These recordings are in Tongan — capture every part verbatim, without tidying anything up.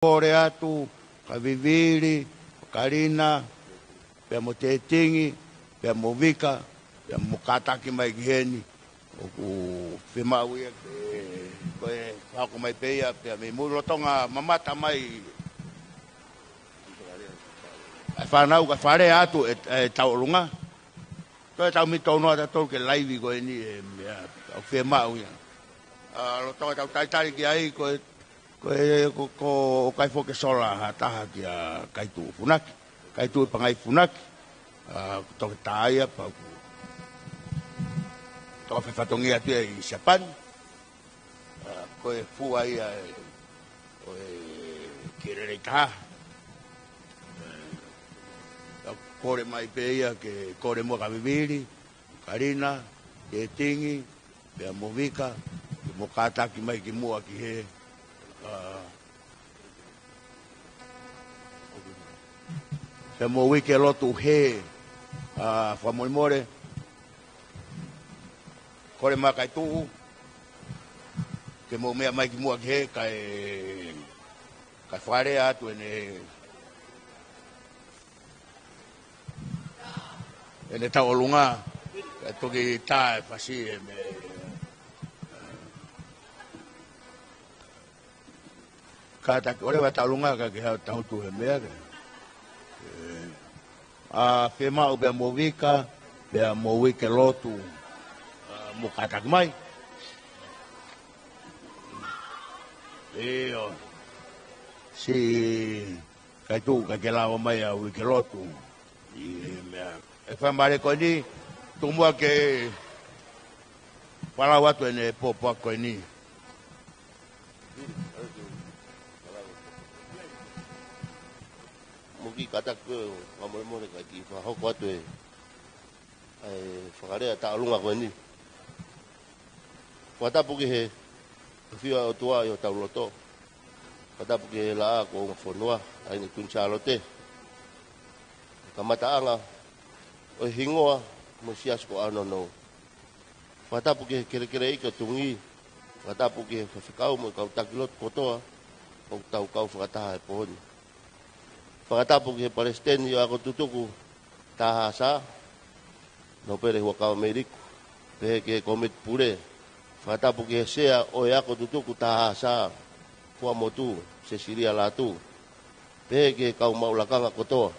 kole atu, ka Vivili, Kalina, pea mo Tetingi, pea mo Vika, pea mo kātaki mai ki heni, ʻoku fiemaʻu ia ke, ko e fakahoko mai pē ia, pea mei mui lolotonga mamata mai, ʻa e fānau ka fale atu e, e tauʻolunga. Toe tau mito noa ta tolu ke laivi ko eni e meʻa, ʻoku fiemaʻu ia. ʻA, lolotonga tau talitali ki ai, ko e, ko e, ko, ko, ʻoku ʻikai foki ke sola ha taha kia Kaituʻu Funaki. Kaituʻu Pangai Funaki. ʻA, ko toke tāia pau. Toka fefatongia atu ia ʻi Siapani. ʻA, ko e fua ia e, ʻo e kelele ʻi taha. ʻA, kole mai pē ia ke kole muʻa ka Vivili, Kalina, Tetingi, pea mo Vika, ke mo kātaki mai ki muʻa ki he, ʻa, pea mo uike lotu he, ʻa, fakamolemole, kole mai Kaituʻu, ke mo meʻa mai ki muʻa ki he, kae, kae fale atu ʻene, ʻene tauʻolunga, kae toki tā e fasi e meʻa. Kātaki, ʻoua leva tauʻolunga ka ke hau tautu he meʻa ke. ʻA, fiemaʻu pea mo Vika, pea mo uike lotu, ʻa, mo kātaki mai. ʻIo. Siʻi Kaituʻu ka ke lava mai ʻa uike lotu. ʻI he meʻa. E fai mare ko eni, tuku muʻa ke falau atu ʻene pōpoaki ko eni. Mo ki kātaki ko e fakamolemole ka ki fakahoko atu e, e fakalea tauʻolunga ko eni. Fakatapu ki he ʻafio ʻa e ʻOtua ʻi hotau loto. Fakatapu ki he Laʻā kuo Ungafonua, ʻa eni Kuini Sālote. Kamataʻanga ʻo e hingoa mo e siasi ko ʻAhononou. Fakatapu ki he kelekele ʻi ka tungi. Fakatapu ki he faifekau mo e kau taki lotu kotoa ʻoku tau kau fakataha he pooni. Fakatapu ki he palesiteni ʻo e ako tutuku Tahasa, Nōpele Huʻakavameiliku, pehē ki he komiti pule. Fakatapu ki he sea ʻo e ako tutuku Tahasa, Fuamotu, Sesilia Latu, pehē ki he kau maʻu lakanga kotoa.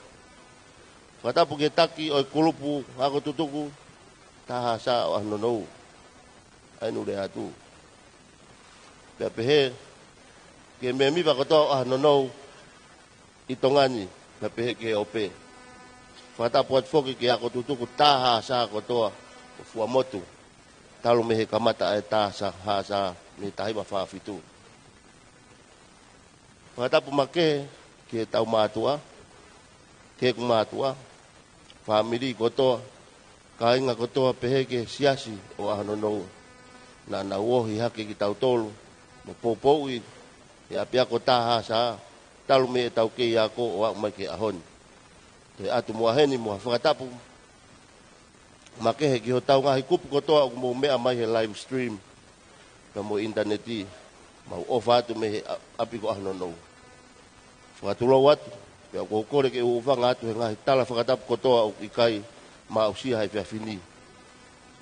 Fakatapu ki he taki ʻo e kulupu ako tutuku Tahasa ʻo ʻAhononou, ʻa eni Nuleatu. Pea pehē ki he mēmipa kotoa ʻo ʻAhononou ʻi Tonga ni, pea pehē ki he ʻope. Fakatapu atu foki ki he ako tutuku Tahasa kotoa ʻo Fuamotu, talu mei he kamata ʻa e Tahasa mei he taha hiva fā fitu. Fakatapu makehe ki he tau mātuʻa, ki heʻeku mātuʻa, fāmili kotoa, kāinga kotoa pehē ki he siasi ʻo ʻAhononou. Naʻa nau ohi hake kitautolu mo poupouʻi e ʻapiako Tahasa, talu mei heʻetau kei ako ʻo aʻu mai ki he ʻaho ni. Toe ʻatu muʻa heni mo ha fakatapu makehe ki hotau ngaahi kupu kotoa ʻoku mou meʻa mai he live stream pea mo e ʻinitaneti, mau ʻofa atu mei he ʻa-, ʻapi ko ʻAhononou. Fakatulou atu, pea ʻoku ou kole ke u hūfanga atu he ngaahi tala fakatapu kotoa ʻoku ʻikai maʻusia he efiafi ni.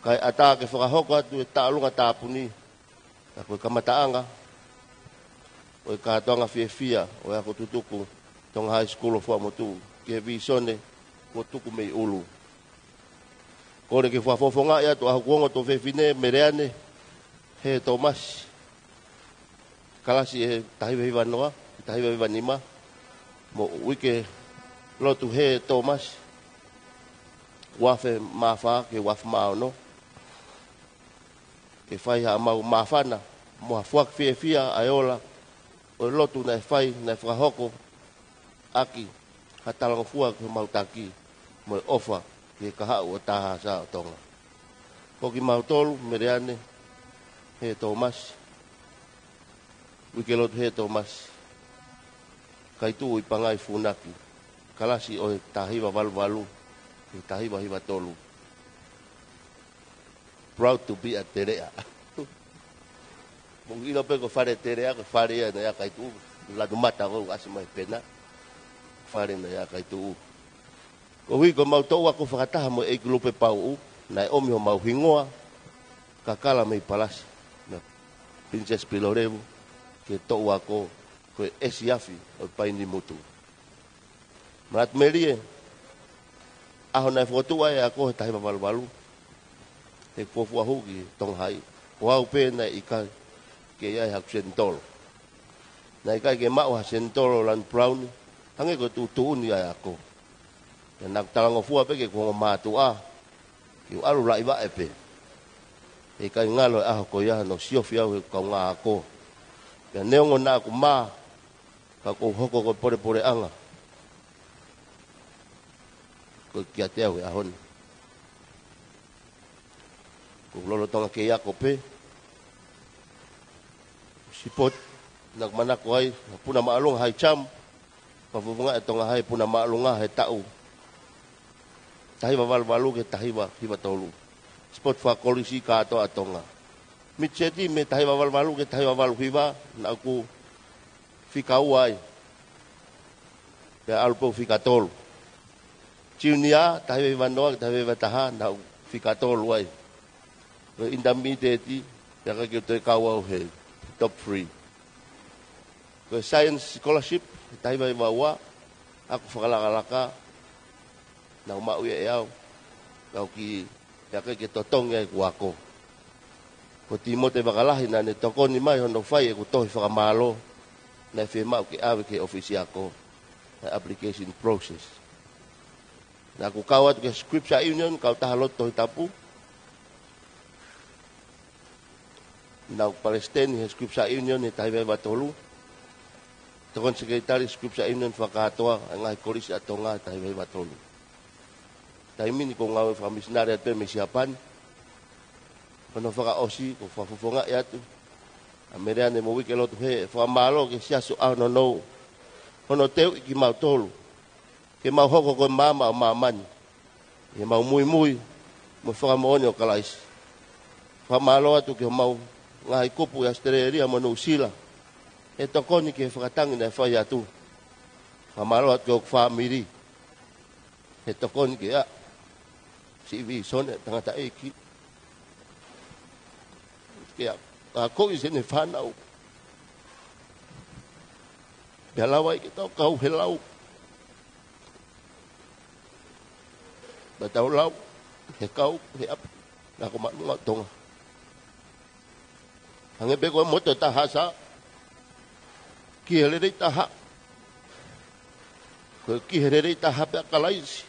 Kae ʻatā ke fakahoko atu e tauʻolunga tāpuni, ka ko e kamataʻanga ʻo e kātoanga fiefia ʻo e ako tutuku Tonga High School ʻo Fuamotu ki he vīsone kuo tuku mei ʻulu. Kole ke fakafofongaʻi atu ʻa hoku ongo tuofefine Meleane He Tōmasi, kalasi ʻe taha hiva hiva noa, taha hiva hiva nima, mo uike lotu He Tōmasi, ua afe mā fā ki he ua afe mā ono. Ke fai haʻamau māfana mo ha foaki fiefia ʻa e ola ʻo e lotu naʻe fai, naʻe fakahoko ʻaki ha talangofua ki homau taki mo e ʻofa ki he kahaʻu ʻo Tahasa ʻo Tonga. Ko kimautolu, Meleane He Tōmasi, uike lotu He Tōmasi, Kaituʻu ʻi Pangai Funaki, kalasi ʻo e taha hiva valu valu ki he taha hiva hiva tolu. Proud to be a Teleʻa. Mou ʻilo pē ko Fale Teleʻa, ko e fale ia naʻe ʻa Kaituʻu. Lanu mata ko ʻasi mai pena. Fale na ia kai tuʻu. Koeʻuhi ko ʻemau toʻu ako fakataha mo e ʻEiki Lupe Pauʻu, naʻe ʻomi homau hingoa, kakala mei Palasi, na Princess Pilolevu, ke toʻu ako ko e ʻEsiafi ʻo e Painimutu. Manatu melie, ʻaho naʻe fokotuʻu ai e ako he taha hiva valu valu, he fuofua hū ki Tonga Hai, ko au pē naʻe ʻikai ke ʻi ai haku senitolo. Naʻe ʻikai ke maʻu ha senitolo Lanu Pulauni, hangē ko e tuʻutuʻuni ʻa e ako. Pea naʻa ku talangofua pē ke u ongo mātuʻa, ke u ʻalu laʻivaʻe pē. He ʻikai ngalo e ʻaho ko ia hono siofi au he kaungā ako. Pea neongo naʻa ku mā, ka ʻoku ou hoko ko e polepoleʻanga ko ē kiate au he ʻaho ni. ʻOku ou lolotonga kei ako pē. Sipoti naʻa ku manako ai, na puna māʻolunga high jump, fakafofongaʻi ʻe Tonga Hai puna māʻolunga he taʻu taha hiva valu valu ki he taha hiva hiva tolu. Sipoti fakakolisi kātoa ʻa Tonga. Mitiseti mei he taha hiva valu valu ki he taha hiva valu hiva, naʻa ku fika ua ai. Pea ʻalu pē ʻo fika tolu. Junior, taha hiva hiva noa ki he taha hiva hiva taha, naʻa ku fika tolu ai. Ko e intermediate, pea ʻikai ke u toe kau au he top three. Ko e science scholarship, taha hiva hiva ua, ako fakalakalaka, naʻa ku maʻu ia ʻe au, kau ki, pea ʻikai ke totongi ai ʻeku ako. Ko Timote Vakalahi naʻa ne tokoni mai hono fai ʻeku tohi fakamālō, naʻe fiemaʻu ke ʻave ki he ʻōfisi ako, he application process. Naʻa ku kau atu ki he Scripture Union, kautaha lotu Tohi Tapu. Naʻa ku palesiteni he Scripture Union he taha hiva hiva tolu. Tokoni sekelitali Scripture Union fakakātoa ʻa e ngaahi kolisi ʻa Tonga he taha hiva hiva tolu. Taimi ni ʻoku ou ngāue fakamisinale atu pē mei Siapani. Hono fakaʻosi, ʻoku ou fakafofongaʻi atu ʻa Meleane mo Uike Lotuhē, fakamālō ki he Siasi ʻo ʻAho Nounou hono teuʻi kimautolu ke mau hoko ko e maama ʻo māmani, ʻi heʻemau muimui mo e fakamoʻoni ʻo Kalaisi. Fakamālō atu ki homau ngaahi kupu ʻi ʻAositelēlia mo Nuʻusila, he tokoni ki he fakatangi naʻe fai atu. Fakamālō atu ki hoku fāmili, he tokoni ki he siʻi vīsone ʻa e tangataʻeiki. Ke a, a koʻi sene fānau. Pea lava ai ke tau kau he lau. Pea tau lau, he kau, he ʻapi, naʻa ko māʻolunga ʻo Tonga. Hangē pē ko e moto ʻa e Tahasa, ki he lelei taha. Ko e ki he lelei taha pē ʻa Kalaisi.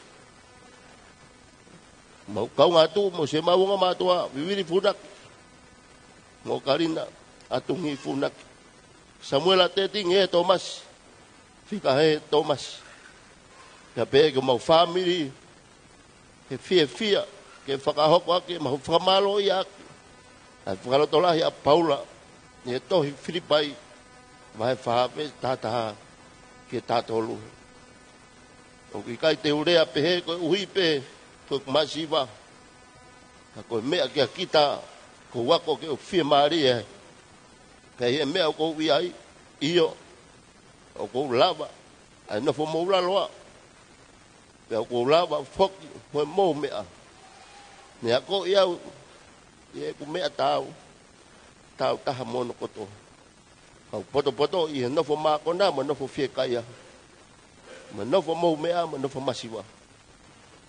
Mau kaungā tuʻu mo Semau Ongamātuʻa, Vivili Funaki, mo Kalina ʻAtungi Funaki, Samuela Tetingi Tōmasi, Fika Hē Tōmasi. Pea pehē ki homau fāmili, he fiefia ke fakahoko ʻaki ʻemau fakamālōʻia ʻaki ʻa e fakalotolahi ʻa Paula ʻi he tohi Filipai, vahe fā veesi taha taha ki he taha tolu. ʻOku ʻikai te u lea pehē koeʻuhi pē ko ʻeku masiva, ka ko e meʻa kia kita ʻoku ou ako ke u fiemālie ai. Ka ʻi he meʻa ʻoku ou ʻi ai, ʻio, ʻoku ou lava ʻa e nofo moʻulaloa, pea ʻoku ou lava foki mo e mou meʻa. Ne akoʻi au ʻi heʻeku meʻa taau, taau taha mo hono kotoa. Kau potopoto ʻi he nofo mākona, mo e nofo fiekaia, mo e nofo mou meʻa, mo e nofo masiva.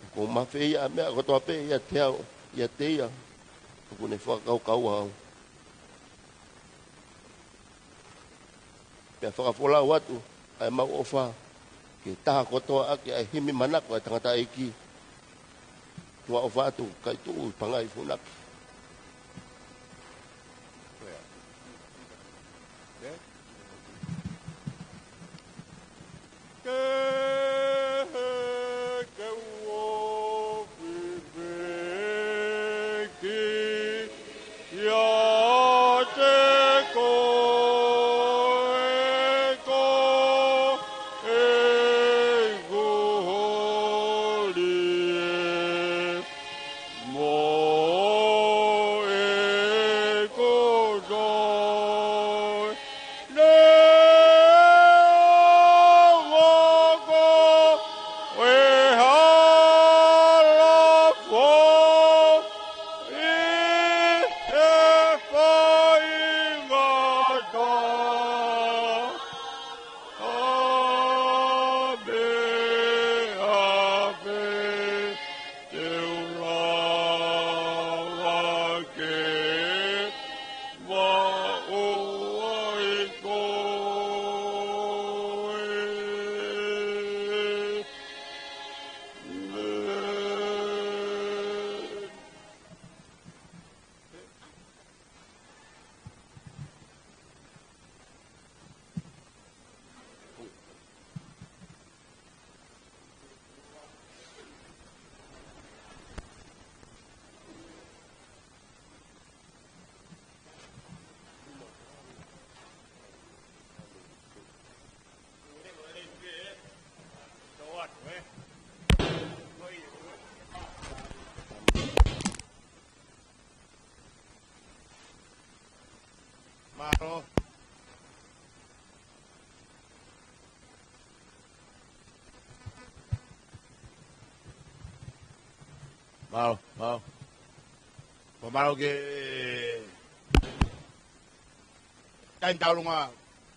ʻOku ou mafeia ʻa e meʻa kotoa pē ʻiate au, ʻiate ia ʻoku ne fakakaukau au. Pea fakafolau atu ʻa ʻemau ʻofa ki he taha kotoa ʻaki ʻa e himi manako ʻa e tangataʻeiki. Tuʻa ʻofa atu, kai tuʻu ʻi Pangai Funaki. Mālō, mālō. Ko mālō ke, taimi tauʻolunga,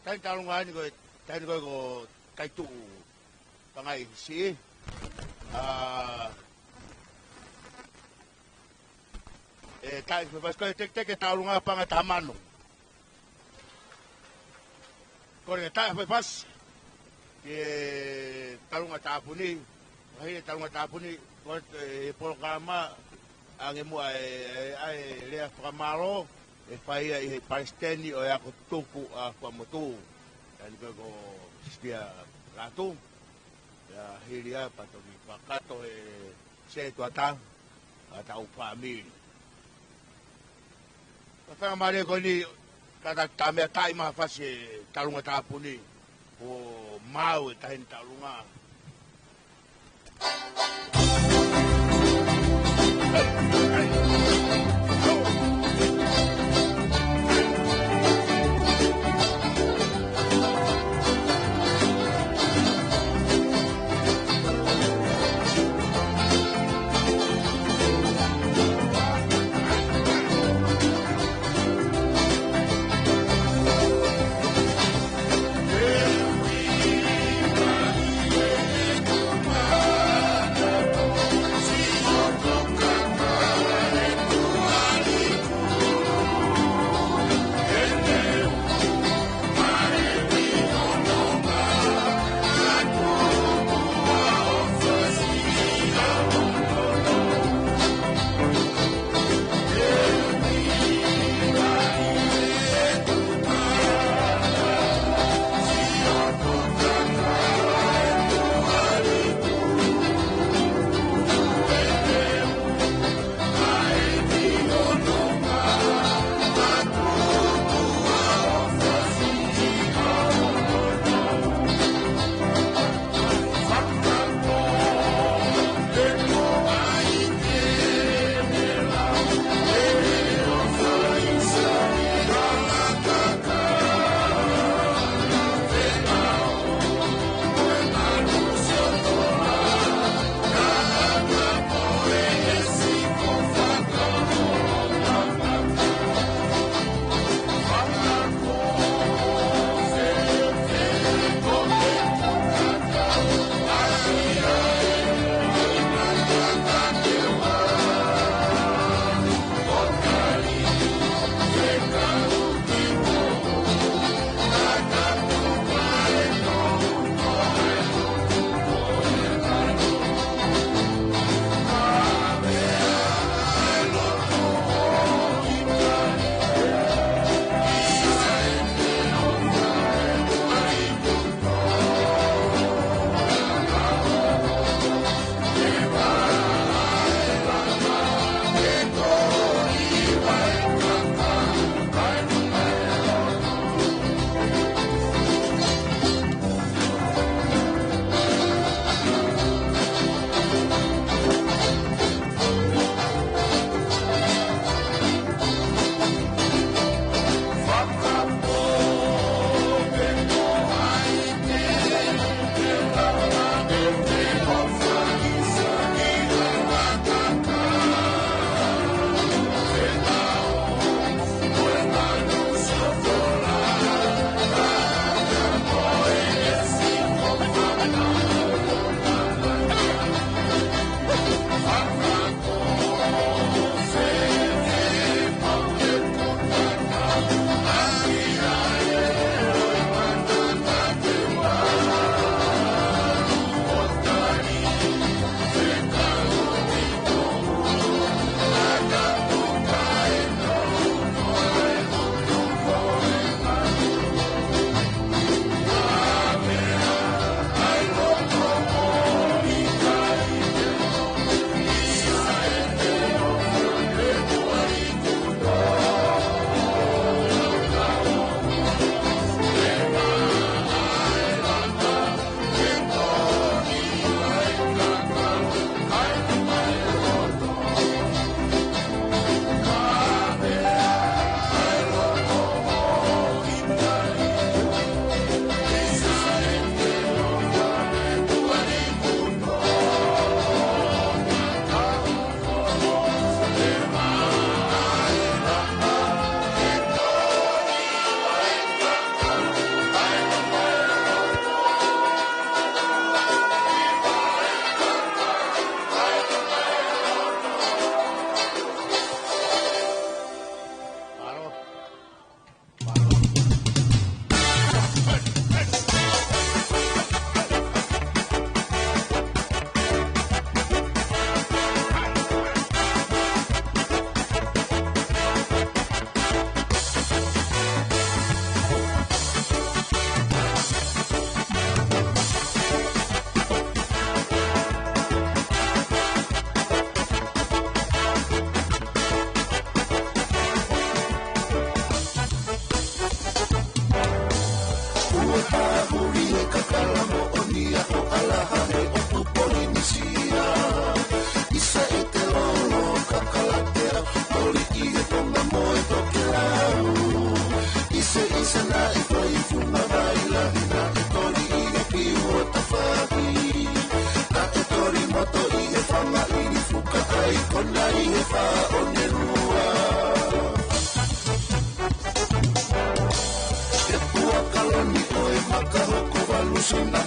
taimi tauʻolunga ni ko e, taimi ko e ko Kaituʻu Pangai Siʻi. ʻA, e, taʻi Faifasi ko e teketeke tauʻolunga paʻanga tamanu. Ko e taʻi Faifasi, ke tauʻolunga tāpuni, vahe tauʻolunga tāpuni, ko e polokalama, ʻange muʻa e, e, e lea fakamālō, ʻe fai ia ʻe he palesiteni ʻo e ako tuku ʻa Fuaʻamotu. Taimi ko e ko Sipia Latu, ia hili ia pea toki fakakakato e setuata, ʻa e tau fāmili. Ka faingamālie ko eni, ka ta, ta meʻa taʻi mai Faifasi e tauʻolunga tāpuni, ʻo maʻu e taʻi tauʻolunga.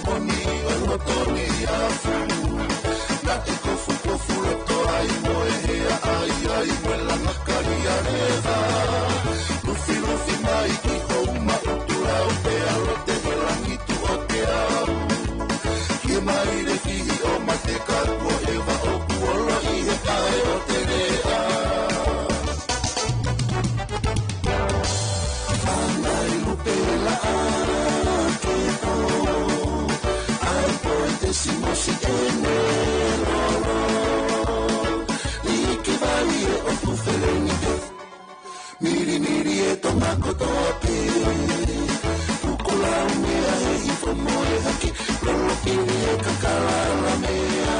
Moni ʻo e loto lia fulu. Naʻe kofukofu loto ai mo e hea ʻaiʻai mo e langa kalia leva. Lufilufi mai ki hoʻo maʻu tulau pea lote he langi tuʻo te au. Ke mai le kiʻi ʻo mate ka kuo ʻeva ʻoku olo ʻi he kae ʻo te lea. Ana i lupe laʻa ke pō. Ai pō i te simosi ke ne lolo. Iki vali e ʻoku feleni te. Milimili e tonga kotoa pē. Kukulau mea he ifo mo e haki. Lolo pili e kakalala mea.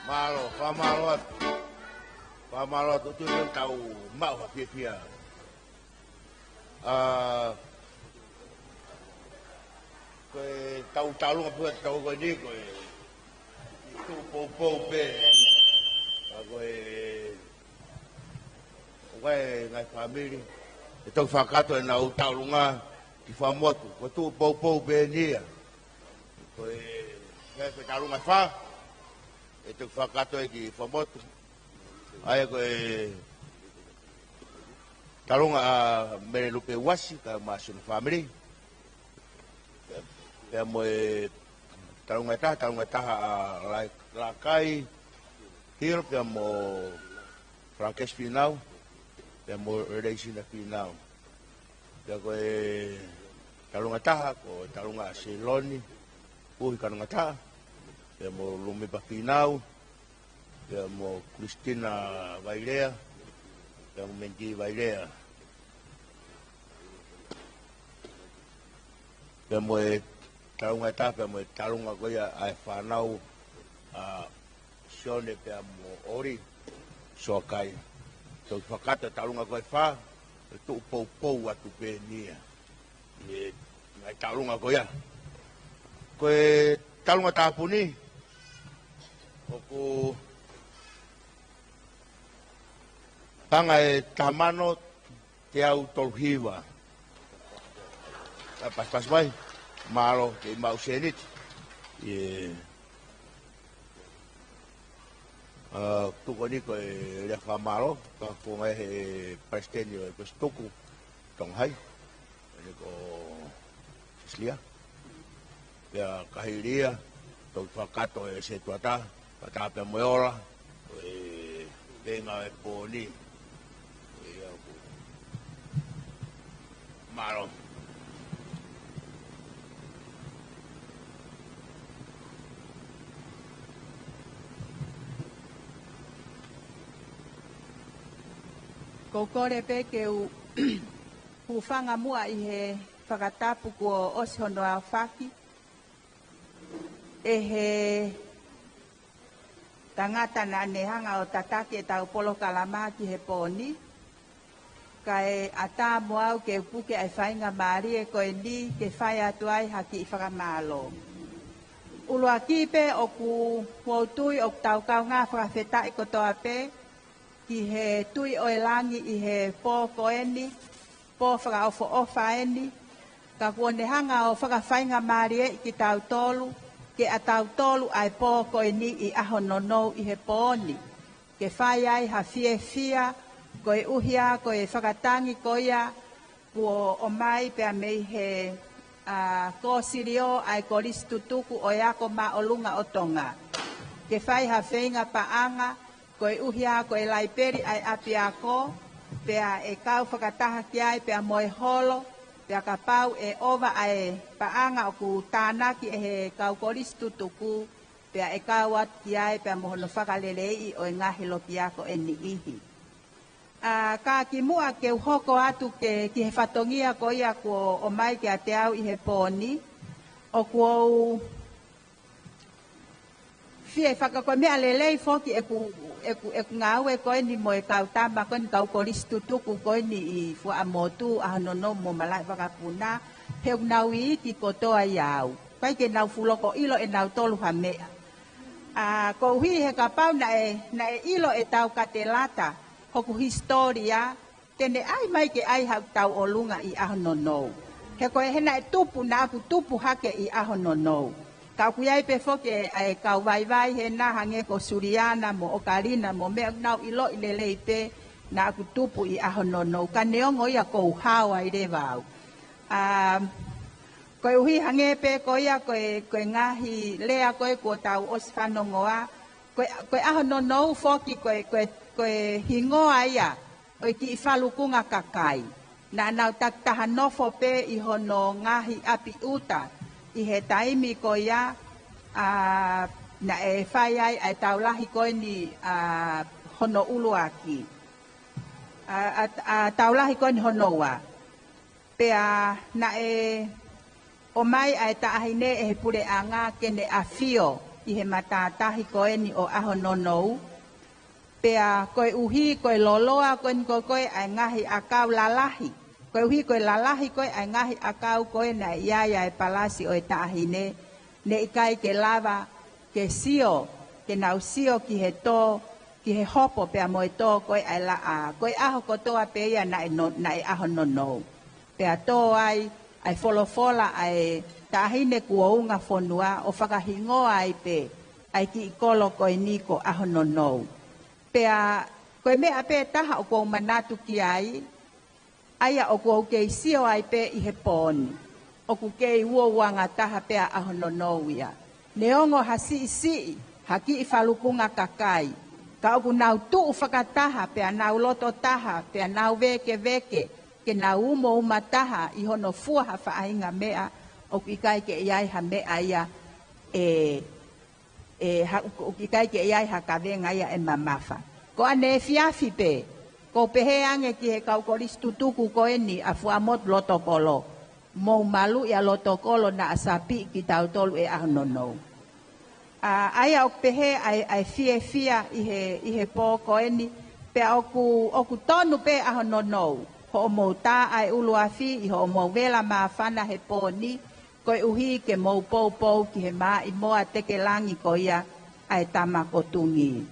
Mālō, fakamālō atu. Fakamālō atu, tuʻu tau maʻu ha fiefia. ʻA, ko e tau taulunga pē ʻa e tau ko eni, ko e tuʻu poupou pē. ʻA, ko e, ʻo e ngaahi fāmili, ʻe toki fakakakato ʻenau taulunga ki Fuaʻamotu, ko e tuʻu poupou pē eni ia. Ko e, ko e taulunga ʻe fā, ʻe toki fakakakato ia ki Fuaʻamotu. ʻA ia ko e taulunga ʻa Mele Lupe Uasi, kae ʻumaʻā siʻono fāmili. Pea mo e taulunga ʻe taha, taulunga ʻe taha ʻa Lai-, Lakai Hilo, pea mo Frances Finau, pea mo Leisina Finau. Pea ko e taulunga ʻe taha, ko e taulunga ʻa Seloni Puhi Kanongataʻa, pea mo Lumipa Finau, pea mo Christina Vailea, pea mo Mendy Vailea. Pea mo e taulunga ʻe taha, pea mo e taulunga ko ia ʻa e fānau ʻa Sione pea mo ʻOli Soakai. Toki fakakakato taulunga ko ē ʻe fā, ʻe tuʻu poupou atu pē eni ia. ʻI he ngaahi taulunga ko ia. Ko e taulunga tāpuni, ʻoku paʻanga ʻe taha mano teau tolu hiva. ʻA, pasipasi mai, mālō, kei maʻu sēniti. ʻIo. ʻA, tuku eni ko e lea fakamālō, ka ko e ngaahi he palesiteni ʻo e Kosituku Tonga Hai, eni ko Sislia. Pea ka hili ia, toki fakakakato e setuata, fakataha pea mo e ola ʻo e feinga ʻo e pō ni. Ko ia ʻoku mālō. Ko u kole pē ke u hūfanga muʻa ʻi he fakatapu kuo ʻosi hono aofaki ʻe he tangata naʻa ne hanga ʻo tataki ʻetau polokalama ki he pō ni, kae ʻatā mo au ke u puke ʻa e faingamālie ko eni ke fai atu ai ha kiʻi fakamālō. ʻUluaki pē ʻoku ou tui ʻoku tau kaungā fakafetaʻi kotoa pē ki he Tuʻi ʻo e Langi ʻi he pō ko eni, pō fakaʻofoʻofa eni, ka kuo ne hanga ʻo fakafaingamālieʻi kitautolu, ke ʻatautolu ʻa e pō ko eni ʻi ʻaho nounou ʻi he pō ni. Ke fai ai ha fiefia, koeʻuhi ko e fakatangi ko ia kuo ʻomai pea mei he, ʻa, Kōsilio ʻa e Kolisi Tutuku ʻo e Ako Māʻolunga ʻo Tonga. Ke fai ha feinga paʻanga, koeʻuhi ko e laipeli ʻa e ʻapiako, pea ʻe kau fakataha ki ai pea mo e holo, pea kapau ʻe ʻova ʻa e paʻanga ʻoku tānaki ʻe he kau Kolisi Tutuku, pea ʻe kau atu ki ai pea mo hono fakaleleiʻi ʻo e ngaahi lokiako ʻe niʻihi. ʻA, ka kimuʻa ke u hoko atu ke, ki he fatongia ko ia kuo ʻomai kiate au ʻi he pō ni, ʻoku ou fie faka-, ko e meʻa lelei foki ʻeku, ʻeku, ʻeku ngāue ko eni mo e kau tama ko eni, kau kolisi tutuku ko eni ʻi Fuaʻamotu, ʻAhononou mo Malaʻevakapuna, he ʻoku nau iiki kotoa ʻia au. ʻIkai ke nau fuʻu loko ʻilo ʻe nautolu ha meʻa. ʻA, koeʻuhi he kapau naʻe, naʻe ʻilo ʻe Taukatelata hoku hisitōlia, te ne ʻai mai ke ʻai haʻaku tauʻolunga ʻi ʻAhononou. He ko e he naʻe tupu, naʻa ku tupu hake ʻi ʻAhononou. Ka ʻoku ʻi ai pē foki e, e kau vaivai hena hangē ko Suliana mo ʻOkalina mo meʻa, ʻoku nau ʻiloʻi lelei pē naʻa ku tupu ʻi ʻAhononou. Ka neongo ia ʻoku ou hao ai leva au. ʻA, koeʻuhi hangē pē ko ia ko e, ko e ngaahi lea ko ē kuo tau ʻosi fanongoa, ko e, ko e ʻAhononou foki ko e, ko e, ko e hingoa ia ʻo e kiʻi falukunga kakai. Naʻa nau takitaha nofo pē ʻi hono ngaahi ʻapi ʻuta ʻi he taimi ko ia, ʻa, naʻe fai ai ʻa e Taulahi ko eni, ʻa, hono ʻuluaki. ʻA, ʻa, ʻa, Taulahi ko eni hono ua. Pea naʻe ʻomai ʻa e Taʻahine ʻe he Puleʻanga ke ne ʻafio ʻi he matātahi ko eni ʻo ʻAhononou. Pea koeʻuhi ko e loloa ko eni ko ē ʻa e ngaahi ʻakau lalahi. Koeʻuhi ko e lalahi ko ē ʻa e ngaahi ʻakau ko ē naʻe ʻi ai ʻa e palasi ʻo e Taʻahine, ne ʻikai ke lava ke sio, ke nau sio ki he tō, ki he hopo pea mo e tō ko ē ʻa e laʻā. Ko e ʻaho kotoa pē ia naʻe no-, naʻe ʻAhononou. Pea tō ai ʻa e folofola ʻa e Taʻahine Kuoungafonua ʻo fakahingoa ai pē ʻa e kiʻi kolo ko eni ko ʻAhononou. Pea ko e meʻa pē taha ʻoku ou manatu ki ai, ʻa ia ʻoku ou kei sio ai pē ʻi he pō ni, ʻoku kei uouangataha pē ʻa ʻAhononou ia. Neongo ha siʻisiʻi, ha kiʻi falukunga kakai, ka ʻoku nau tuʻu fakataha pea nau loto taha pea nau vēkeveke ke nau umouma taha ʻi hono fua ha faʻahinga meʻa, ʻoku ʻikai ke ʻi ai ha meʻa ia ʻe, ʻe ha, ʻoku ʻikai ke ʻi ai ha kavenga ia ʻe mamafa. Ko ʻaneefiafi pē, ʻoku ou pehē ange ki he kau kolisi tutuku ko eni ʻa Fuaʻamotu, Lotokolo, mou maluʻi ʻa Lotokolo naʻa sapiʻi kitautolu ʻe ʻAhononou. ʻA, ʻa ia ʻoku pehē ʻa e, ʻa e fiefia ʻi he, ʻi he pō ko eni, pea ʻoku, ʻoku tonu pē ʻAhononou hoʻomou tā ʻa e ʻuluafi ʻi hoʻomou vela māfana he pō ni, koeʻuhi ke mou poupou ki he maaʻimoa tekelangi ko ia ʻa e Tama ko Tungi.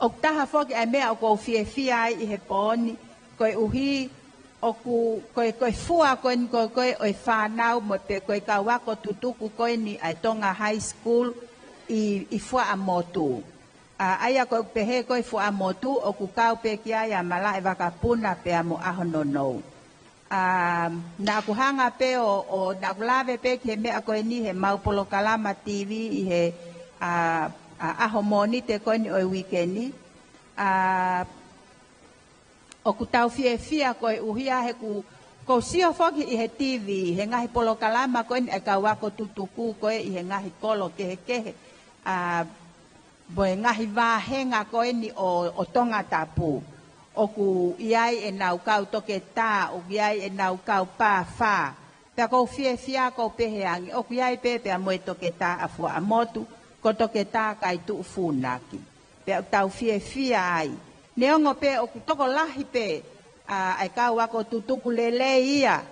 ʻOku taha foki ʻa e meʻa ʻoku ou fiefia ai ʻi he pō ni, koeʻuhi ʻoku, ko e, ko e fua ko eni ko ē, ko ē ʻo e fānau mo e pē ko e kau ako tutuku ko eni ʻa e Tonga High School ʻi, ʻi Fuaʻamotu. ʻA, ʻa ia ko ʻeku pehē ko ē Fuaʻamotu, ʻoku kau pē ki ai ʻa Malaʻevakapuna pea mo ʻAhononou. ʻA, naʻa ku hanga pē ʻo, ʻo naʻa ku lave pē ki he meʻa ko eni he mau polokalama T V ʻi he, ʻa, ʻa, ʻaho Mōnite ko eni ʻo e uike ni. ʻA, ʻoku tau fiefia koeʻuhi he ʻoku, ʻoku ou sio foki ʻi he T V, he ngaahi polokalama ko eni ʻa e kau ako tutuku ko ē ʻi he ngaahi kolo kehekehe. ʻA, mo e ngaahi vāhenga ko eni ʻo, ʻo Tongatapu. ʻOku ʻi ai ʻenau kau toketā, ʻoku ʻi ai ʻenau kau pāfā. Pea ʻoku ou fiefia ʻoku ou pehē ange, ʻoku ʻi ai pē pea mo e toketā ʻa Fuaʻamotu, ko Toketā Kaituʻufunaki. Pea ʻoku tau fiefia ai. Neongo pē ʻoku tokolahi pē, ʻa, ʻa e kau ako tutuku lelei ia,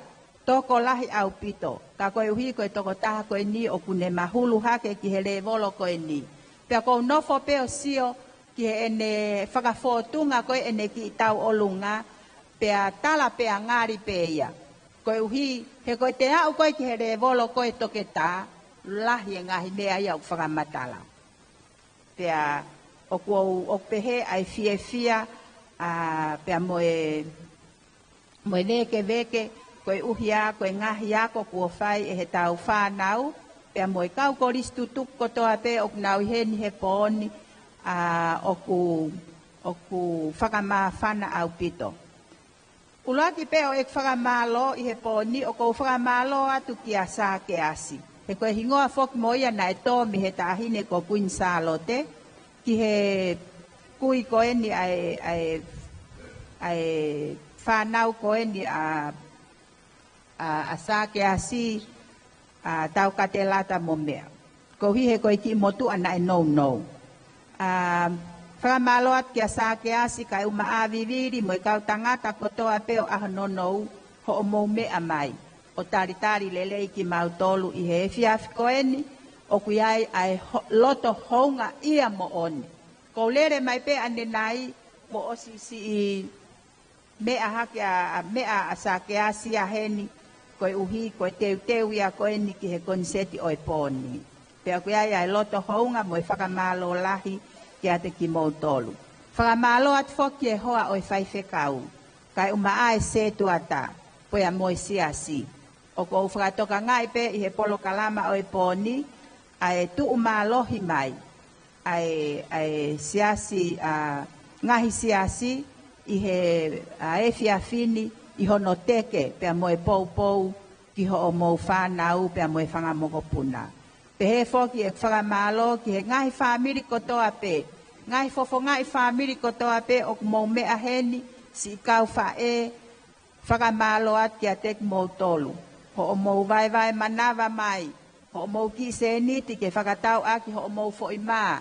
tokolahi ʻaupito. Ka koeʻuhi ko e tokotaha ko eni ʻoku ne mahulu hake ki he lēvolo ko eni. Pea ʻoku ou nofo pē ʻo sio ki heʻene fakafōtunga ko ē ʻene kiʻi tauʻolunga, pea tala pea ngali pē ia. Koeʻuhi, he ko e te aʻu ko ē ki he lēvolo ko ē toketā, lahi e ngaahi meʻa ia ʻoku fakamatala. Pea ʻoku ou, ʻoku pehē ʻa e fiefia, ʻa, pea mo e, mo e vēkeveke, koeʻuhi ko e ngaahi ako kuo fai ʻe he tau fānau, pea mo e kau kolisi tutuku kotoa pē ʻoku nau ʻi heni he pō ni, ʻa, ʻoku, ʻoku fakamāfana ʻaupito. ʻUluaki pē ʻo ʻeku fakamālō ʻi he pō ni, ʻoku ou fakamālō atu kia Sākeasi. He ko e hingoa foki mo ia naʻe tō mei he Taʻahine ko Kuini Sālote, ki he kui ko eni ʻa e, ʻa e, ʻa e fānau ko eni ʻa, ʻa, ʻa Sākeasi, ʻa Taukatelata mo meʻa. Koeʻuhi he ko e kiʻi motuʻa naʻe nounou. ʻA, fakamālō atu kia Sākeasi kae ʻumaʻā Vivili mo e kau tangata kotoa pē ʻo ʻAhononou, hoʻomou meʻa mai ʻo talitali lelei kimautolu ʻi he efiafi ko eni, ʻoku ʻi ai ʻa e ho-, loto houngaʻia moʻoni. Ko u lele mai pē ʻanenai, mo ʻosi siʻi meʻa hake ʻa, ʻa meʻa ʻa Sākeasi ia heni, koeʻuhi ko e teuteu ia ko eni ki he koniseti ʻo e pō ni. Pea ʻoku ʻi ai ʻa e loto hounga mo e fakamālō lahi kiate kimoutolu. Fakamālō atu foki ki he hoa ʻo e faifekau, kae ʻumaʻā e sētuata, pea mo e siasi. ʻOku ou fakatokangaʻi pē ʻi he polokalama ʻo e pō ni, ʻa e tuʻu mālohi mai ʻa e, ʻa e siasi, ʻa, ngaahi siasi ʻi he, ʻa, efiafi ni ʻi hono teke pea mo e poupou ki hoʻomou fānau pea mo e fanga mokopuna. Pehē foki ʻeku fakamālō ki he ngaahi fāmili kotoa pē, ngaahi fofongaʻi fāmili kotoa pē ʻoku mou meʻa heni, siʻi kau faʻē, fakamālō atu kiate kimoutolu. Hoʻomou vaevae manava mai, hoʻomou kiʻi sēniti ke fakatau ʻaki hoʻomou foʻi mā,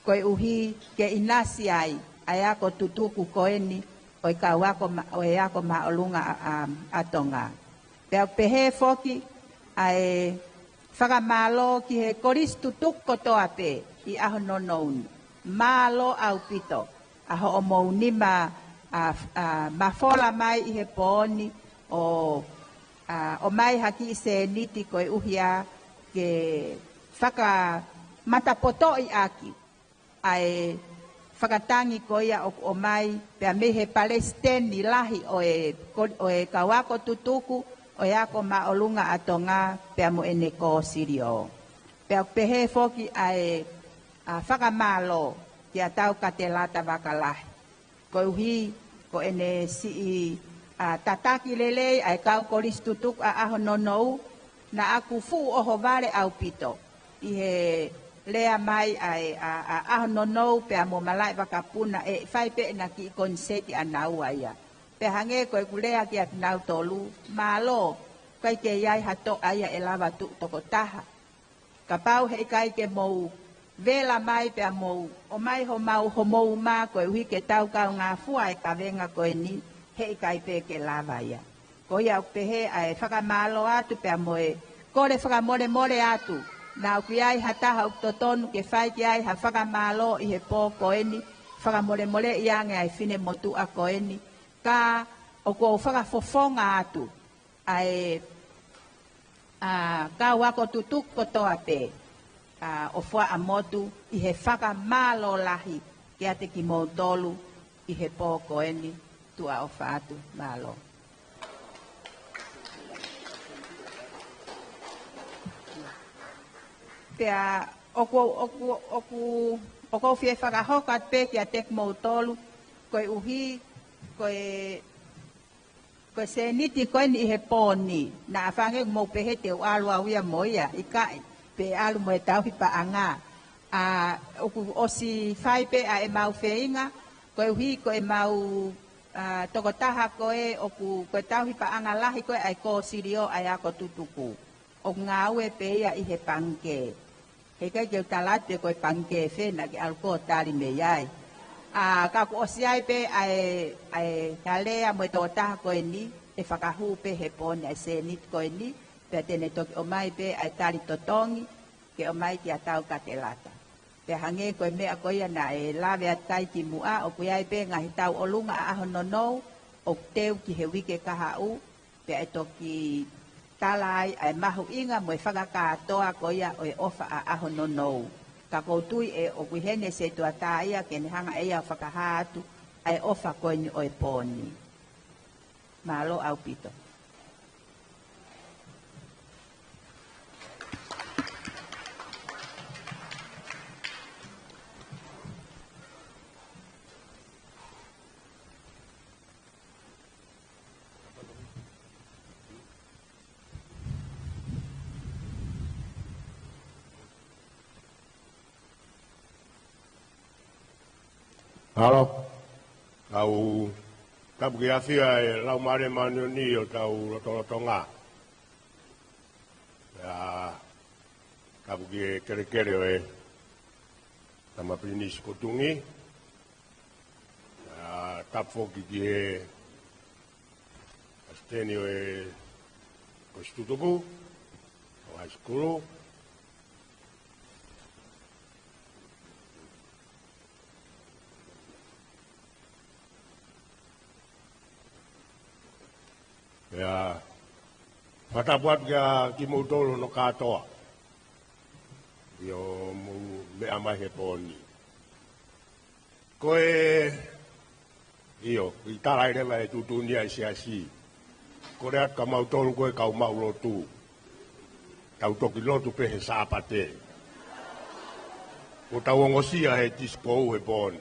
koeʻuhi ke ʻinasi ai ʻa e ako tutuku ko eni ʻo e kau ako ma-, ʻo e Ako Māʻolunga ʻa, ʻa, ʻa Tonga. Pea ʻoku pehē foki ʻa e fakamālō ki he kolisi tutuku kotoa pē ʻi ʻAhononou ni. Mālō ʻaupito ʻa hoʻomou nima, ʻa, ʻa, mafola mai ʻi he pō ni ʻo, ʻa, ʻomai ha kiʻi sēniti koeʻuhi ke fakamatapotoʻi ʻaki ʻa e fakatangi ko ia ʻoku ʻomai pea mei he palesiteni lahi ʻo e ko-, ʻo e kau ako tutuku ʻo e Ako Māʻolunga ʻa Tonga pea mo ʻene kōsilio. Pea ʻoku pehē foki ʻa e, ʻa, fakamālō kia Taukatelata Vakalahi. Koeʻuhi ko ʻene siʻi, ʻa, tataki lelei ʻa e kau kolisi tutuku ʻa ʻAhononou, naʻa ku fuʻu ʻohovale ʻaupito ʻi he lea mai ʻa e, ʻa, ʻa ʻAhononou pea mo Malaʻe Vakapuna ʻe fai pē ʻena kiʻi koniseti ʻanaua ia. Pea hangē ko ʻeku lea kiate kinautolu, mālō, ʻikai ke ʻi ai ha toʻa ia ʻe lava tuʻu tokotaha. Kapau heʻikai ke mou vela mai pea mou ʻomai homau, homou mā koeʻuhi ke tau kaungā fua e kavenga ko eni, heʻikai pē ke lava ia. Ko ia ʻoku pehē ʻa e fakamālō atu pea mo e kole fakamolemole atu. Naʻa ʻoku ʻi ai ha taha ʻoku totonu ke fai ki ai ha fakamālō ʻi he pō ko eni, fakamolemoleʻi ange ʻa e finemotuʻa ko eni, ka ʻoku ou fakafofonga atu ʻa e, ʻa, kau ako tutuku kotoa pē, ʻa, ʻo Fuaʻamotu ʻi he fakamālō lahi kiate kimoutolu ʻi he pō ko eni. Tuʻa ʻofa atu, mālō. Pea ʻoku, ʻoku, ʻoku, ʻoku ou fie fakahoko atu pē kiate kimoutolu, koeʻuhi ko e, ko e sēniti ko eni ʻi he pō ni, naʻa faʻa ngali mou pehē te u ʻalu au ia mo ia, ʻikai, pe ʻalu mo e tauhi paʻanga. ʻA, ʻoku ʻosi fai pē ʻa ʻemau feinga, koeʻuhi ko ʻemau, ʻa, tokotaha ko ē ʻoku, ko e tauhi paʻanga lahi ko ē ʻa e kōsilio ʻa e ako tutuku, ʻoku ngāue pē ia ʻi he pangikē. Heʻikai ke u tala atu pe ko e pangikē fē naʻa ke ʻalu koe ʻo tali mei ai. ʻA, ka kuo ʻosi ʻi ai pē ʻa e, ʻa e, ʻa e lea mo e tokotaha ko eni, ʻe fakahū pē he pō ni ʻa e sēniti ko eni, pea te ne toki ʻomai pē ʻa e tali totongi, ke ʻomai kia Taukatelata. Pea hangē ko e meʻa ko ia naʻe lave atu ki ai kimuʻa, ʻoku ʻi ai pē ngaahi tauʻolunga ʻa ʻAhononou ʻoku teu ki he uike kahaʻu, pea ʻe toki tala ai ʻa e mahuʻinga mo e fakakātoa ko ia ʻo e ʻofa ʻa ʻAhononou. Ka ʻoku ou tui ʻe ʻoku ʻi heni e sētuata ia ke ne hanga ʻe ia ʻo fakahā atu ʻa e ʻofa ko eni ʻo e pō ni. Mālō ʻaupito. Mālō. Tau tapu ki he ʻafio ʻa e Laumālie Māʻoniʻoni ʻi hotau lotolotonga. Pea Tapu ki he kelekele ʻo e Tama Pilinisi ko Tungi. ʻA, tapu foki ki he palesiteni ʻo e Kolisi Tutupu ʻo High School. Pea fakatapu atu kia kimoutolu hono kātoa ʻi hoʻomou meʻa mai he pō ni. Ko e, ʻio, ʻi he tala ʻe leva e tuʻutuʻuni ʻa e Siasi, kole atu kia mautolu ko e kau maʻu lotu, tau toki lotu pē he Sāpate. Kuo tau ongosia he tisikō he pō ni.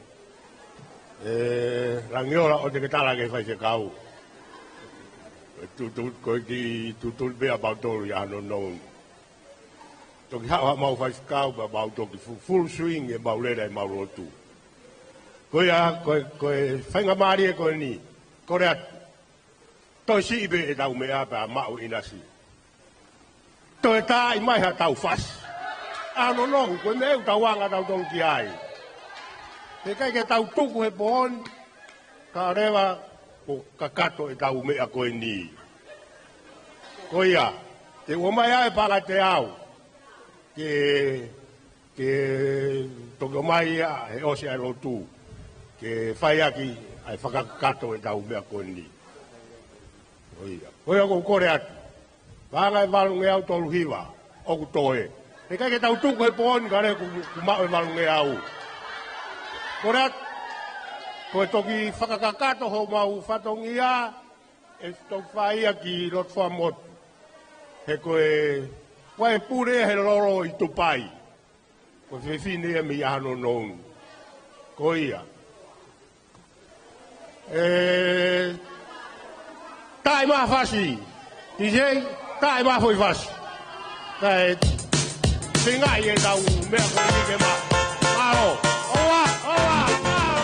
ʻE, Langiola, ʻoua te ke tala ki he faifekau. Ko e tuʻutuʻuni, ko e kiʻi tuʻutuʻuni pē ʻa mautolu ia ʻa Nonou. Toki haʻu haʻamau faifekau pea mau toki fu-, full swing ʻemau lele ʻemau lotu. Ko ia, ko e, ko e faingamālie ko eni, kole atu, toe siʻi pē ʻetau meʻa pea maʻu ʻinasi. Toe taaʻi mai haʻatau fasi. ʻA Nonou, ko e meʻa ʻoku tau anga tautolu ki ai. He ʻikai ke tau tuku he pō ni, kae ʻoua leva kuo kakato ʻetau meʻa ko eni. Ko ia, te u ʻomai ʻa e paʻanga ʻe teau ke, ke toki ʻomai ia he ʻosi ʻa e lotu, ke fai ʻaki ʻa e fakakakato ʻetau meʻa ko eni. Ko ia. Ko ia ʻoku ou kole atu. Paʻanga ʻe valungeau tolu hiva ʻoku toe. He ʻikai ke tau tuku he pō ni kae ʻoua kuo, kuo maʻu e valungeau. Kole atu, ko e toki fakakakato homau fatongia, ʻe toki fai ia ki loto Fuaʻamotu. He ko e, ko e pule he lolo ʻi Tupai. Ko e fefine ia mei ʻAhononou. Ko ia. ʻE, taaʻi mai ha fasi. Tisei, taaʻi mai ha foʻi fasi. Kae feingaʻi ʻetau meʻa ko eni ke maʻu. Mālō. ʻOua, ʻoua, mālō.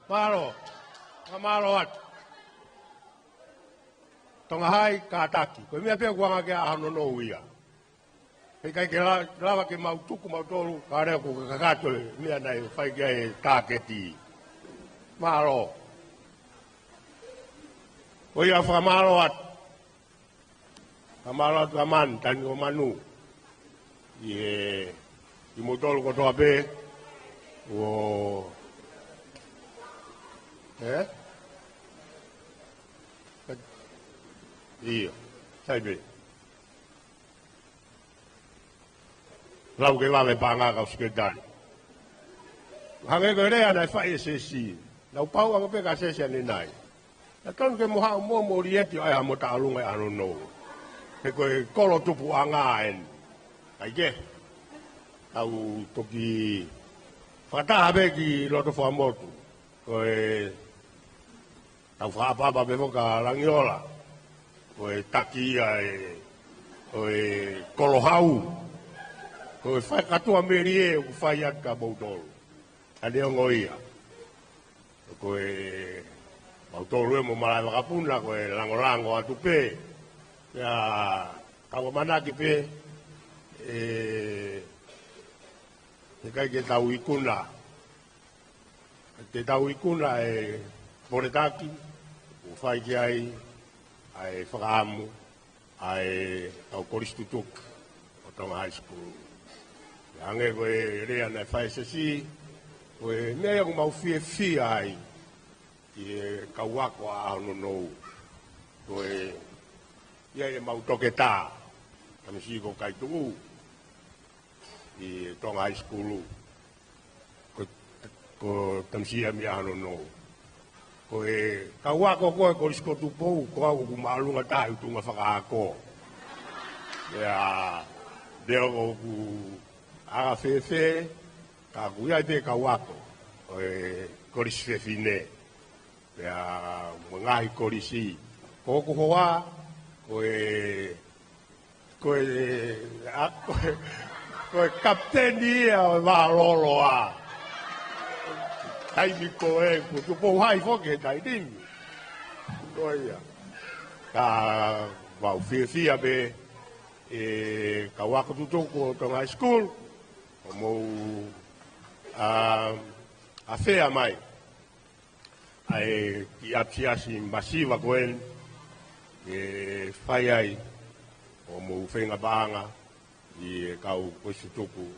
Mālō. Fakamālō atu. Tonga Hai, kātaki. Ko e meʻa pē ʻoku anga ki ai ʻa hono nounou ia. He ʻikai ke la-, lava ke mau tuku mautolu, ka lea ko e kakato e meʻa naʻe fai ki ai e tāketi. Mālō. Ko ia fakamālō atu. Fakamālō atu ʻa Manu, Tani ʻo Manu. ʻI he, ʻi moutolu kotoa pē, ʻo, ē? ʻIo, sai pē. Lau ke vave paʻanga kau Sekelitali. Hangē ko e lea naʻe fai ʻe Sesi. Naʻu pau ange pē ka Sesi ʻanenai. Naʻe tonu ke mo haʻu mo mo lieti ʻo ʻai ha mo taʻalunga ʻa hono nounou. He ko e kolo tupuʻanga eni. ʻIkai ke. Tau toki fakataha pē ki loto Fuaʻamotu. Ko e tau fakaʻapaʻapa pē foki kia Langiola. Ko e taki ia ʻe, ʻo e kolo hau. Ko e fai kātoa melie ʻoku fai atu kia moutolu. ʻA neongo ia. Ko e mautolu ē mo malaʻe vakapuna, ko e langolango atu pē. Pea tau ʻamanaki pē, ē, ʻikai ke tau ikuna. Te tau ikuna e poletaki, ʻo fai ki ai, ʻa e fakaʻamu, ʻa e kau kolisi tutuki ʻo Tonga High School. Hangē ko e lea naʻe fai ʻe Sesi, ko e meʻa ia ʻoku mau fiefia ai, ʻi he kau ako ʻa hono nounou. Ko e, ʻi ai ʻemau toketā, tamasiʻi ko Kaituʻu, ʻi Tonga High School. Ko, ko tamasiʻi ia mei hono nounou. Ko e kau ako ko ē kolisi ko Tupou, ko au ʻoku māʻolunga taha ʻi he tuʻunga fakaako. Ia, leo ʻoku anga fēfē, ka ʻoku ʻi ai pē kau ako ʻo e kolisi fefine. Pea mo e ngaahi kolisi. Ko hoku hoa, ko e, ko e, ʻa, ko e, ko e kapiteni ia ʻo e Vaololoa. Taimi ko ē, ko Tupou Hai foki he taimi ni. Ko ia. Ka mau fiefia pē, ē, kau ako tutuki ʻo Tonga High School, ʻo mou, ā, ʻafea mai ʻa e kiʻi ʻapisiasi masiva ko eni, ʻe fai ai ʻo mou feinga paʻanga ʻi he kau kolisi tutuki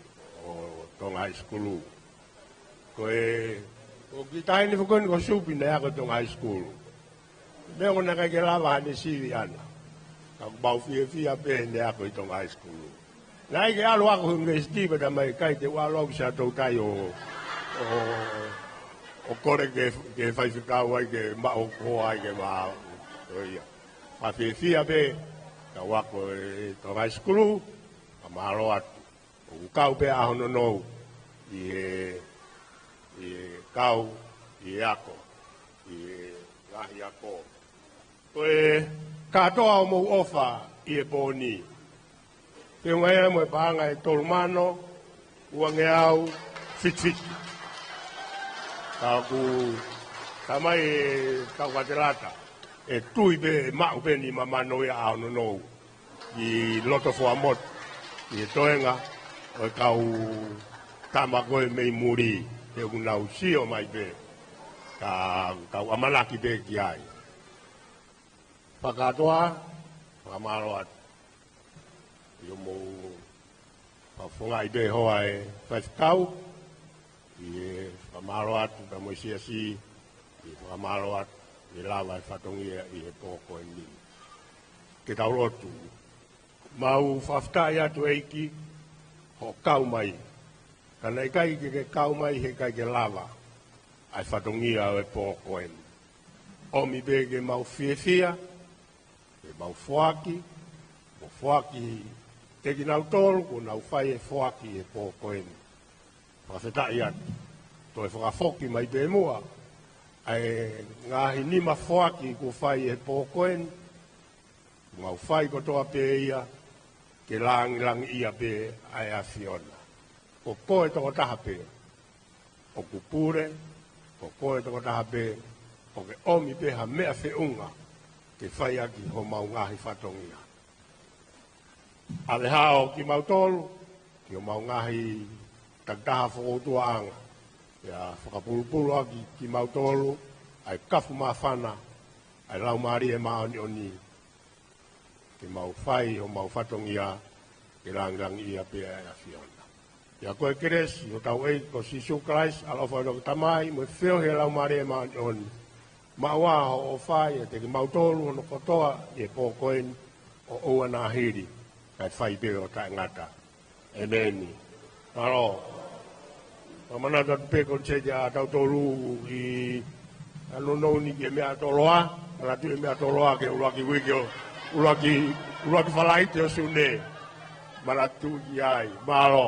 ʻo Tonga High School. Ko e, ko e kiʻi taʻahine foki ko eni ko Supi naʻe ako ʻi Tonga High School. Neongo naʻe ʻikai ke lava haʻane sivi ʻaʻana. Ka ʻoku mau fiefia pē heʻene ako ʻi Tonga High School. Naʻe ʻikai ke ʻalu ʻo ako university pea talamai ʻikai te u ʻalu au ki Siaʻatoutai ʻo, ʻo, ʻo kole ke, ke faifekau ai ke maʻu hoku hoa ai ke ma, ʻo ia. Ka fiefia pē, kau ako ʻi Tonga High School, fakamālō atu. ʻOku kau pē ʻa hono nounou, ʻi he, ʻi he kau, ʻi he ako, ʻi he ngaahi ako. Ko e kātoa ʻo mou ʻofa ʻi he pō ni. Feʻunga ia mo e paʻanga ʻe tolu mano, uangeau, fitu fitu. Ka ʻoku talamai ʻe Taukatelata, ʻe tui pē, ʻe maʻu pē nima mano ia ʻa hono nounou. ʻI loto Fuaʻamotu, ʻi he toenga ʻo e kau tama ko ē mei muli, he ʻoku nau sio mai pē. Ka, kau ʻamanaki pē ki ai. Fakakātoa, fakamālō atu. ʻIo mou fakafofongaʻi pē hoa e faifekau, ʻi he fakamālō atu ka mo e siasi, ʻi he fakamālō atu, ʻi he lava e fatongia ʻi he pō ko eni. Ke tau lotu. Mau fakafetaʻi atu ʻEiki, hoʻo kau mai. Ka naʻe ʻikai ke ke kau mai he ʻikai ke lava ʻa e fatongia ʻo e pō ko eni. ʻOmi pē ke mau fiefia, ke mau foaki, mo foaki kiate kinautolu, kuo nau fai e foaki he pō ko eni. Fakafetaʻi atu. Toe fakafoki mai pē muʻa, ʻa e ngaahi nima foaki kuo fai he pō ko eni, mau fai kotoa pē ia, ke langilangiʻia pē ʻa e ʻAfiona. Ko koe tokotaha pē, ʻoku pule, Ko koe tokotaha pē, ʻoku ke ʻomi pē ha meʻa feʻunga ke fai ʻaki homau ngaahi fatongia. ʻAve hao kimautolu ki homau ngaahi takitaha fokoutuaʻanga, pea fakapulupulu ʻaki kimautolu ʻa e kafu māfana ʻa e Laumālie Māʻoniʻoni, ke mau fai homau fatongia ke langilangiʻia pē ʻa e ʻAfiona. Pea ko e kelesi ʻa hotau ʻEiki ko Sīsū Kalaisi, ʻaloʻofa ʻa e Tamai, mo e feohi ʻa e Laumālie Māʻoniʻoni, maʻu ʻa hoʻo ʻofa ʻiate kimautolu hono kotoa ʻi he pō ko eni ʻo ʻoua naʻa hili, kae fai pē ʻo taʻengata. ʻEmeni. Mālō. Mou manatu atu pē ko e seti ʻa tautolu ʻi ʻa nounou ni ki he meʻatokolahi, manatu ʻi he meʻatokolahi ki he ʻuluaki uike ʻo, ʻuluaki, ʻuluaki Falaite ʻo Sune. Manatu ki ai. Mālō.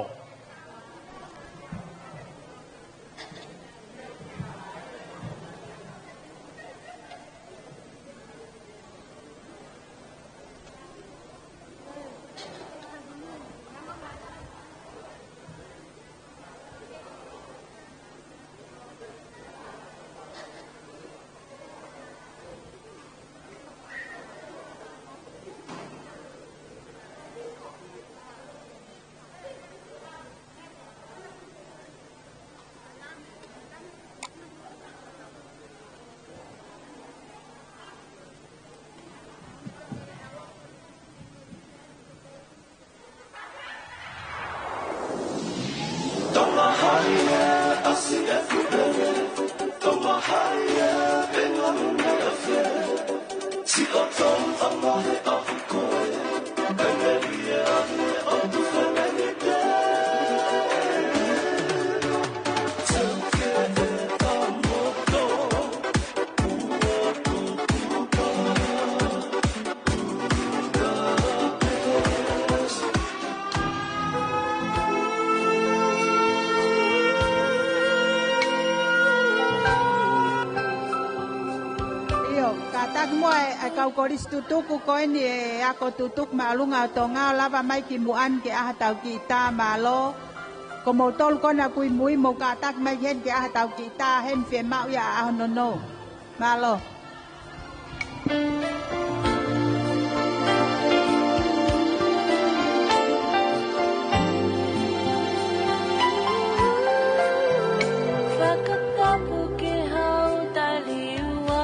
ʻIo, kātaki muʻa e, e kau kolisi tutuku ko eni, e ako tutuku māʻolunga ʻo Tonga, ʻo lava mai ki muʻa ni ke ʻai haʻatau kiʻi tā. Mālō. Ko moutolu ko ena ʻoku ʻi mui, mou kātaki mai heni ke ʻai haʻatau kiʻi tā heni, fiemaʻu ia ʻa e ʻaho nounou. Mālō. Fakatapu ki hau taliua,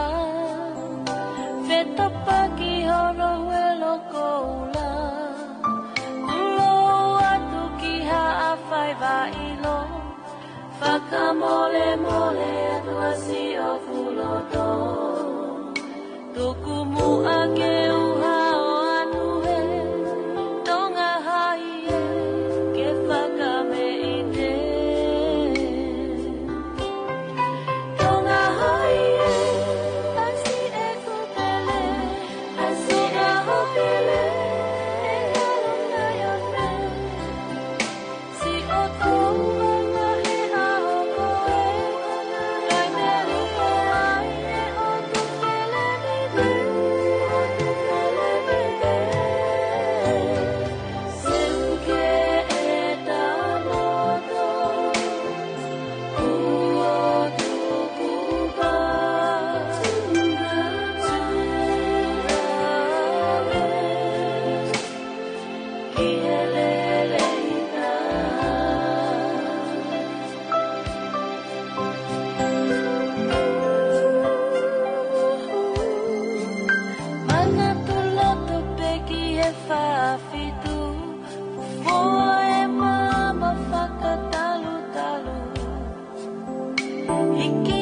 fetapaki hono huelo koula, tulou atu ki Haʻa Faiva ʻIlo, fakamolemole atu ʻa siʻoku loto. Tuku muʻa ke u hao atu he Tonga Hai ē, ke fakameʻite. Tonga Hai ē, ʻasi ʻeku pele, ʻasi ʻeku pele, ʻe ʻalu nai ʻo fē? Manatu loto pē ki he fā fitu, ʻoku foe maama fakatalutalu. Iki